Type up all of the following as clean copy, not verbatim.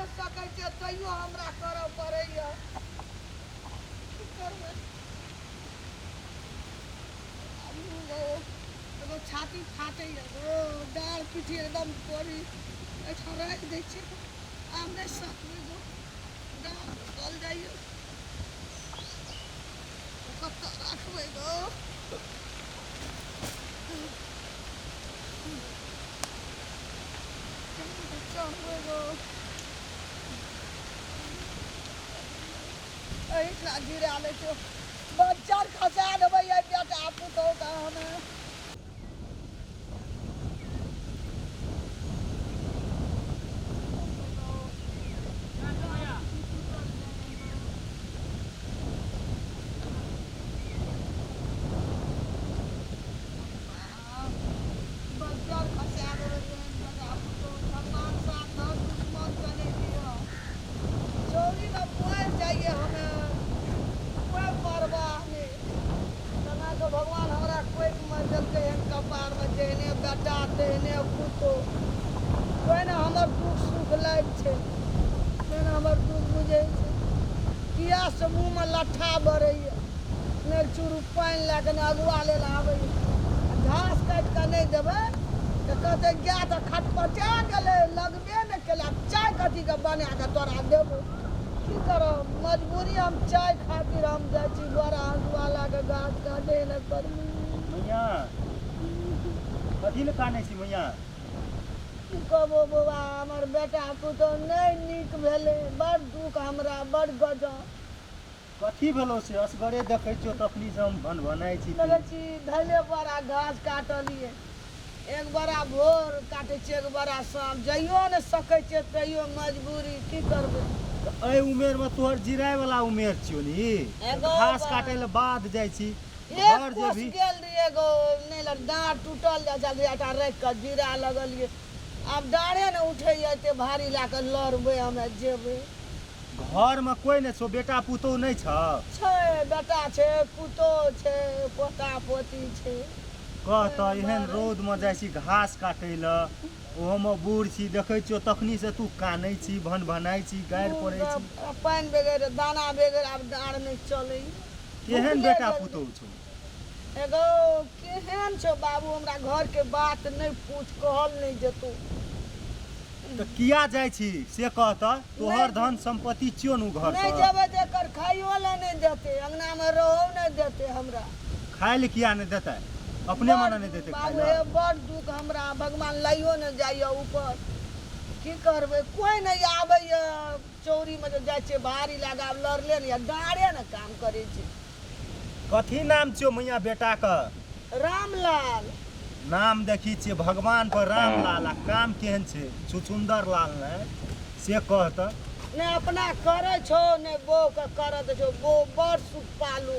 नहि सकै छियै, तैयो हमरा करऽ पड़ैए। की करबै? एगो छाती फाटैए गो, डाँड़ पीठी एकदम तोड़ी एहिठाम राखि दै छियै। आब नहि सकबै गो, डाँड़ गल जाइए। कतऽ राखबै गो? चढ़बै गो? एहिठिना गिरा लै छियौ, बज्जर खसा देबै एहि बेटा पुतहुके हमे। बज्जर खसा देबै बेटा पुतहु। भगवान साथ दह, दुश्मनके नहि दिअ। चौरीमे पड़ि जाइए हमे, कोइ परवाह नहि। केना कऽ भगवान हमरा कोखिमे देलकै हन, कपारमे जेहने बेटा तेहने पुतोहु। कोइ ने हमर दुःख सुख लै छै, कोइ ने हमर दुःख बुझै छै। किया से मुँहमे लट्ठा बरैए, नहि चूरू पानि लए कऽ नहि अगुआ लेल आबैए। आ घास काटि कऽ नहि देबै तऽ कहतै गाय तऽ खटपटा गेलै, लगबे नहि केलै, आब चाय कथीके बना कऽ तोरा देबौ? की करब, मजबूरी। हम चाय खातिर हम जाइ छी बड़ा हँसुआ लए कऽ घास काटै लए करलू। मैया, कथी लए कानै छी मैया? की कहबो बौआ, हमर बेटा पुतहु नहि नीक भेलै। बड़ दुःख हमरा, बड़ गजब। कथी भेलौ से? असगरे देखै छियौ तखनी से हम भनभनाइ छी। देखै छी, धैले बड़ा घास काटलियै। एक बड़ा भोर काटै छियै, एक बड़ा शाम। जाइयो नहि सकै छियै, तैयो मजबूरी, की करबै? तऽ एहि उमेरमे तोहर जिराय वाला उमेर छियौ नी, एगो घास बा- काटै लए बाध जाइ छी? एक घर कोस जेबही? गेल रहियै गो, नहि लग डाँड़ टूटल जाइ छल। एकटा राखि कऽ जीरा लगलियै, आब डाँड़े ने उठैए, एते भारी लए कऽ लड़बै हमे जेबै? घरमे कोइ नहि छौ? बेटा पुतोहु नहि छौ? छै, बेटा छै, पुतोहु छै, पोता पोती छै। कह तऽ, एहन रौदमे जाइ छी घास काटै लए, ओहोमे बूढ़ छी, देखै छियौ तखनीसँ तू कानै छी, भनभनाइ छी, गारि पड़ै छी। पानि बगैर, दाना बगैर आब डाँड़ नहि चलैए। केहन भुखले बेटा गेल। पुतोहु छौ? एगो केहन छौ बाबू, हमरा घरके बात नहि पूछ, कहल नहि जेतौ। तऽ किया जाइ छी से कह तऽ। तोहर धन सम्पत्ति छियौ ने घर? नहि जेबै तऽ एकर खाइयो लए नहि देतै, अङ्गनामे रहो नहि देतै हमरा। खाइ लए किया नहि देतै? अपने मने नहि देतै खाइ बाबू लए? हे, बड़ दुख हमरा, भगवान लइयो नहि जाइए ऊपर। की करबै? कोइ नहि आबैए। चौरीमे जे जाइ छियै भारी लए कऽ, आब लड़ले नहि यऽ, डाँड़े ने काम करै छै। कथी नाम छियौ मैया बेटाके? रामलाल। नाम देखी छियै भगवान पर रामलाल, आ काम केहन छै, छुछुन्दर लाल ने, से कह तऽ। नहि अपना करै छौ, नहि बौके करऽ दै छौ। बौ बड़ सुख पालू।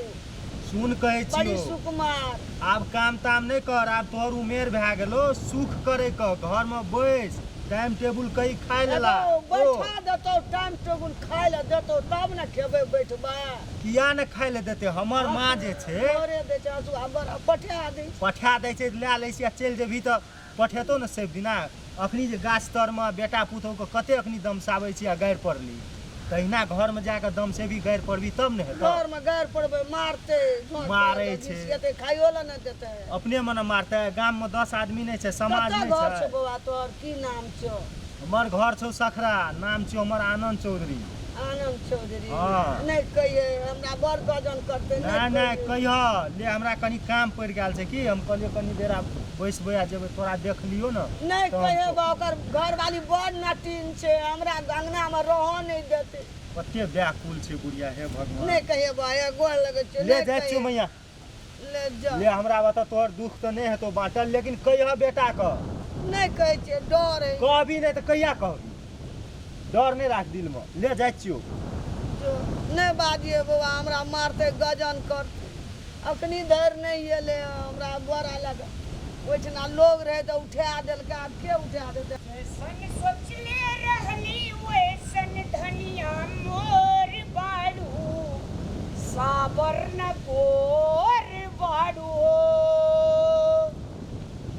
सुन, कहै बड़ी छियौ, सुकुमार। आब काम ताम नहि कर, आब तोहर उमेर भए गेलो सुख करे के। घरमे बैस, टाइम टेबुल कही खाय लेला। एगो बैठा देतौ, टाइम टेबुल खाय लए देतौ तब ने खेबै, बैठबै। किया ने खाय ले देतै? हमर माँ जे छै घरे दै छै, हँसुआ बड़ा पठा दै छै। पठा दै छै, लए लै छी आ चलि जेबही तऽ पठेतौ ने सब दिना। अखनी जे गाछ तरमे बेटा पुतहुके कते अखनी दमसाबै छी आ गारि पड़ली, तहिना घरमे जाकऽ दमसेबही, गारि पड़बही तब ने हेतौ। घरमे गारि पड़बै, मारतै। मारै छै। घिसियेतै, खाइयो लए नहि देतै। अपने मने मारतै? गाममे 10 आदमी नहि छै? समाज कतऽ नहि घर छै? छौ बौआ तोहर? की नाम छौ? हमर घर छौ सखरा, नाम छियौ हमर आनन्द चौधरी। आनन्द चौधरी? हँ। नहि कहियै, हमरा बड़ गजन करतै। नहि नहि कहियै। कहिह ले, हमरा कनि काम पड़ि गेल छै कि हम कहलियै कनि देर आब बैसबै आ जेबै। तोरा देखलियौ ने। नहि तहन कहियै बा, ओकर घरवाली बड़ नटीन छै, हमरा अंगनामे रहऽ नहि देतै। कते व्याकुल छै बुढ़िया, हे भगवान। नहि कहियै बा, हे गोर लगै छियौ। ले नहि जाइ छियौ कहियै। मैया। ले जा। ले, हमरा बता, तोहर दुख तऽ नहि हेतौ बाँटल, लेकिन कहिह बेटा के। नहि कहै छियै, डर है। कहबी नहि तऽ कहिया कहबी? डर नहि राख दिलमे। ले जाइ छियौ। जो, नहि बाजियै बौआ, हमरा मारतै, गजन करतै। अखनी धरि नहि एलै हमरा बोरा लए कऽ। ओहिठिना लोग रहै तऽ उठा देलकै, आब के उठा देतै? जैसन सोचले रहली वैसन धनिया मोर बाड़ू, साबर न गोर बाड़ू।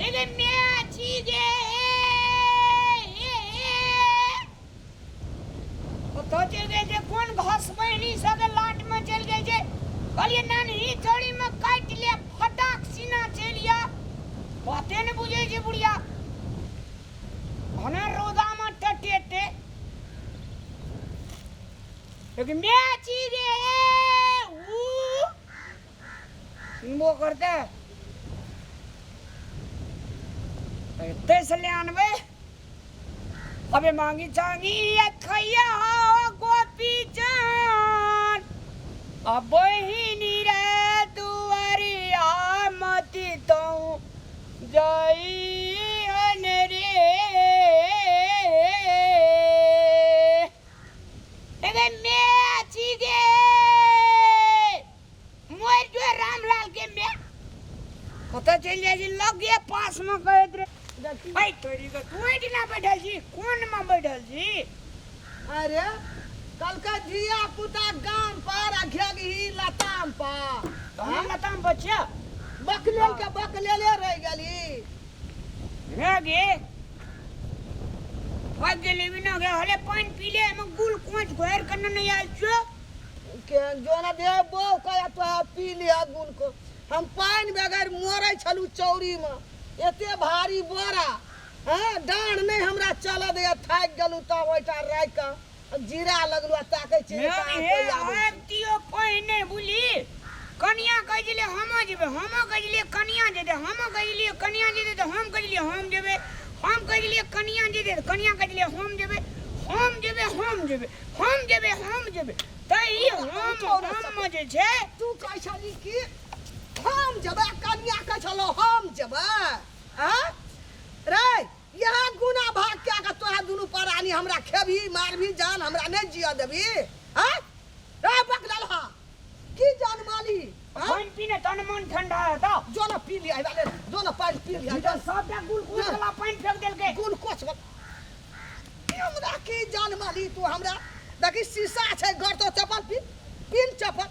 एगे म्याची गे। कतऽ चलि गेल छै कोन घस बहिनी सबके लाटमे चलि गेल छै कहलियै नानी चौड़ीमे काटि ले फटाक सीना चलि आ बाते नहि बुझै छै बुढ़िया ओना रौदामे टटेते लेकिन मैं छी रे ऊ सुनबो करते एते से ले आनबै अबे मांगी चांगी खैया गोपी चान अब बहिनी रे दुआरिया मती तऊ जई रे एगे मैं छी गे मोर जो रामलाल के मैं कतऽ चलि जाइ छी लगे पासमे कहैत रहे ऐ तोरी के तू एहिठिना बैठल छी कोनमे बैठल छी अरे कलका धिया पुता गाम पर आ घेगही लताम पर। तहन लताम बच्चा बकलेल के बकलेले रहि गेली। रे गे भाग गेली बिना गे हले पानि पी ले एहिमे गुल कोच घोरि के नेने आयल छियो। के जोना दे बो कया तो पी लिया गुल को। हम पानि बगैर मरै छलू चौरी में, एते भारी बोरा हाँ डाँड़ नहीं हमरा चलऽ दैया, थाकि गेलहुँ तब ओहिठाम राखि कऽ जीरा लगलहुँ आ ताकै छी हे कहाँ हे कोइ आबै छै। आबितियो पहिने बुझली कनिया कहै छलै हमो जेबै, हमो कहै छलियै कनिया जेतै, हमो कहै छलियै कनिया जेतै तऽ हम कहै छलियै हम जेबै, हम कहै छलियै कनिया जेतै तऽ कनिया कहै छलियै हम जेबै, हम जेबै, हम जेबै, हम जेबै, हम जेबै। तऽ ई हम हम जे छै तू कहै छली कि हम जेबै, कनिया कहै छलौ हम जेबै। आँ रे यहाँ गुना भाग क्या के तोरा दुनू प्राणी हमरा खेबही मारबही जान हमरा नहीं जिया देबही। हाँ रे बकलल हा की जान माली? हाँ? पानि पीने तन मन ठंडा हेतौ। जो ना पी लिया वाले, जो ना पानि पी लिया। तऽ सबटा ग्लूकोज वाला पानि फेंक देलकै। ग्लूकोज वाला हमरा की जान माली तू हमरा देखी शीशा छै घर तो चप्पल पीन पीन चप्पल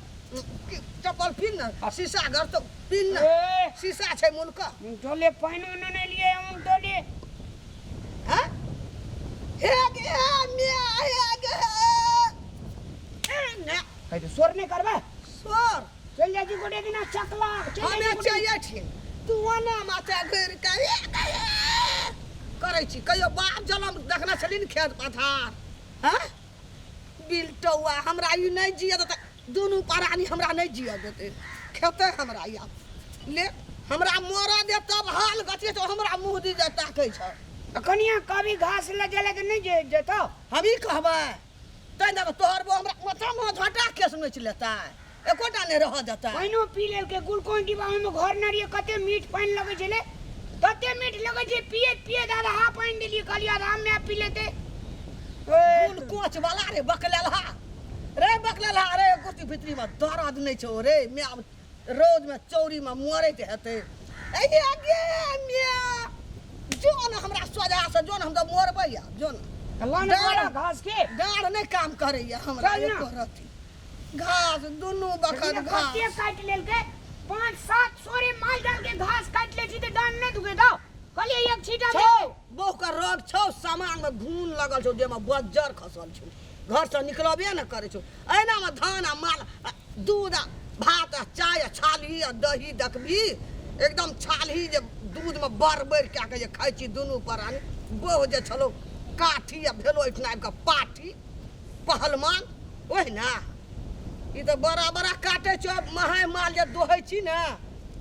चप्पल पीन ना शीशा घर तो पीन ना शीशा छै मुनका जोले पानि ओने नहि लिए उन तो ले। हाँ हे गे मिया हे गे ने हे तो शोर नहीं करबे। शोर चल जाइ छी गोटे दिना चकला चल हमे जाइ छी चाहिए छी तू ओना माथा घुरि के करै छी कहियो बाप जनम देखने छली ने खेत पथार। हाँ बिलटौआ हमरा ई नहि जिय देतै, दुनू प्राणी हमरा नहि जिय देतै, खेतै हमरा ई आब ले हमरा मरऽ दे तब हाल गतिए तो हमरा मुँह दी जे ताकै छै। कनिया कभी घास लऽ गेलै तऽ नहि जेतौ। हम ई कहबै तैं दऽ तोहर बो हमरा माथा मुँह झटा केस नोचि लेतै, एकोटा नहि रहऽ देतै। पानिओ पी लेलकै ग्लूकोज डिब्बा ओहिमे घर नहि रहियै कते मीठ पानि लगै छलै, तते मीठ लगै छै पियैत पियैत आधा पानि देलियै, कहलियै आधा माय पी लेतै। ग्लूकोज वाला रे बकलेलहा रे बकलेलहा रे कुर्ती भितरी में दर्द नहीं छौ रे माय, रौद में चौरी में मरैत हेतै। ए गे माय जो न हमरा सोझा से जो न हम तऽ मरबै आब जो न। लान डाँड़ घास के डाँड़ नहि काम करैया हमरा चल ना। एको रत्ती। घास दुनू बखत घास कते काटि लेलकै 5-7 सोरे माल जाल के घास काटि लै छी तऽ डाँड़ नहि दुखे दौ। कहलियै एक छींटा छौ दे। बहु के रोग छौ, सामान में घून लगल छौ, देह में बज्जर खसल छौ, घर से निकलबे न करै छौ। एना में धान आ माल आ दूध आ भात आ चाय आ छालही आ दही देखबही एकदम छालही जे दूध में बड़ बड़ कए के जे खाइ छी दुनू प्राणी। बहु जे छलौ काठी आ भेलो एहिठिना आबि कऽ पाठी पहलवान ओहिना ई तऽ बड़ा बड़ा काटै छौ। महाय माल जे दोहै छी ने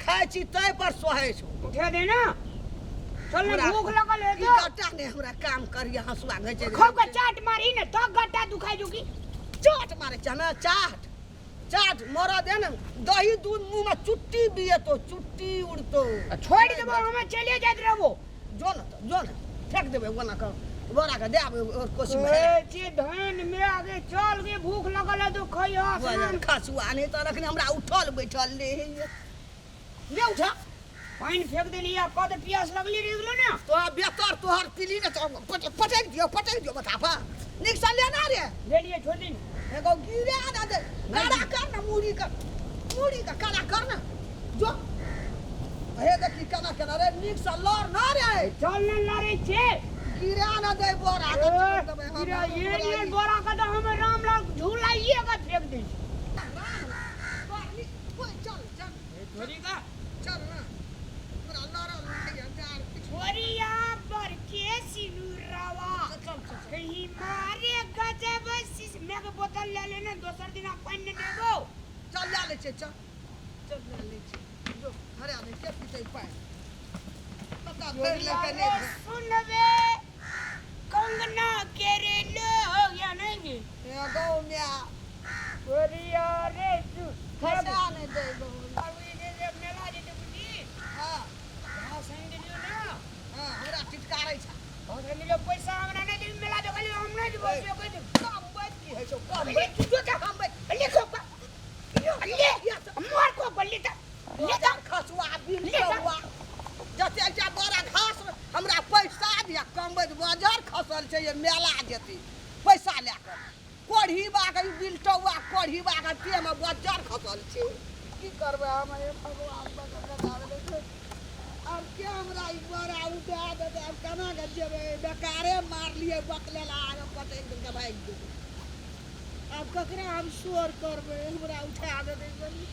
खाइ छी ताहि पर सोहै छौ। उठा दे ना चल ना, भूख लगल है ई तो गट्टा ने हमरा काम करिया हंसुआ घैचे खूब के चाट मारी ने तो गट्टा दुखाई जुकी। चाट मारे छै हमे चाट चाट मरऽ दे ने दही दूध मुँह में चुट्टी बियतो चुट्टी उड़तो। छोड़ देबो हमे चले जाइत रहबो। जो न तो जो न फेंक देबै ओना के बोरा के दे आबै और कोसी में। ए चे धान में आगे चल गे भूख लगल है तो खइयो स्नान। खसुआ नहीं तो रखने हमरा उठल बैठल ले ले उठा। पानि फेंक देली आ कद प्यास लगली रे गेलो ना। तो बेतर तोहर पीली ने तो पटक दियो पटक दियो माथा पर निक से लेना रे। ले लिए छोड़ दिन एगो गिरा ना दे कड़ा कर ना मुड़ी का कड़ा कर ना जो हे देखी केना केना रे निक से लड़ ना रे। चल ना लड़े छे गिरा न दे बोरा के छोड़ देबै हम। गिरा ये नियन बोरा के तऽ हम रामलाल झुलाइए के फेंक दै छी। ओए, चल चल। छोरी का। चल ना, हमरा लड़ल नहीं है जार किछु। छोरिया पर के सिनुरवा चल चल चल। कहीं मारे गजब शीश मैं के बोतल ले लेने दोसर दिन पानि नहि देबो। चल लए लै छियै, चल चल लए लै छियै। जो हरा नहि के पीतै पानि, पता धरि लेलकै नहि धरि। सुनबे कंगना के रे लोग या नहीं गे। हे गौ माय। छोरिया रे तू खसा नहि दै गौ। और ई जे जे मेला जेतै बुझी। हँ। हाँ संग दियौ ना। हँ, हमरा टिटकारै छै। हाँ संग दियौ, पैसा हमरा नहि देबी मेला देखलियै हम नहि देबो से कहि देब। कम बैठ की होइ छौ कम ले बैठ। तू जो जा। कम बैठ। ले खो ले मार को बल्ली त ले जा। खसुआ बिल ले जा। कौआ जते एकटा बड़ा घास हमरा पैसा दिया कमबैत बजार खसल छै, ये मेला जेती पैसा लए कऽ कोढ़ीबा के ई बिलटौआ कोढ़ीबा के देहमे बजार खसल छै। की करबै हम? हे भगवान, बता आब के हमरा ई बड़ा उठा देतै? आब केना कऽ जेबै? बेकारे मारलियै बकलेला, आब पटकि देलकै, भागि गेलै। आब ककरा हम शोर करबै हमरा उठा देतै? कनी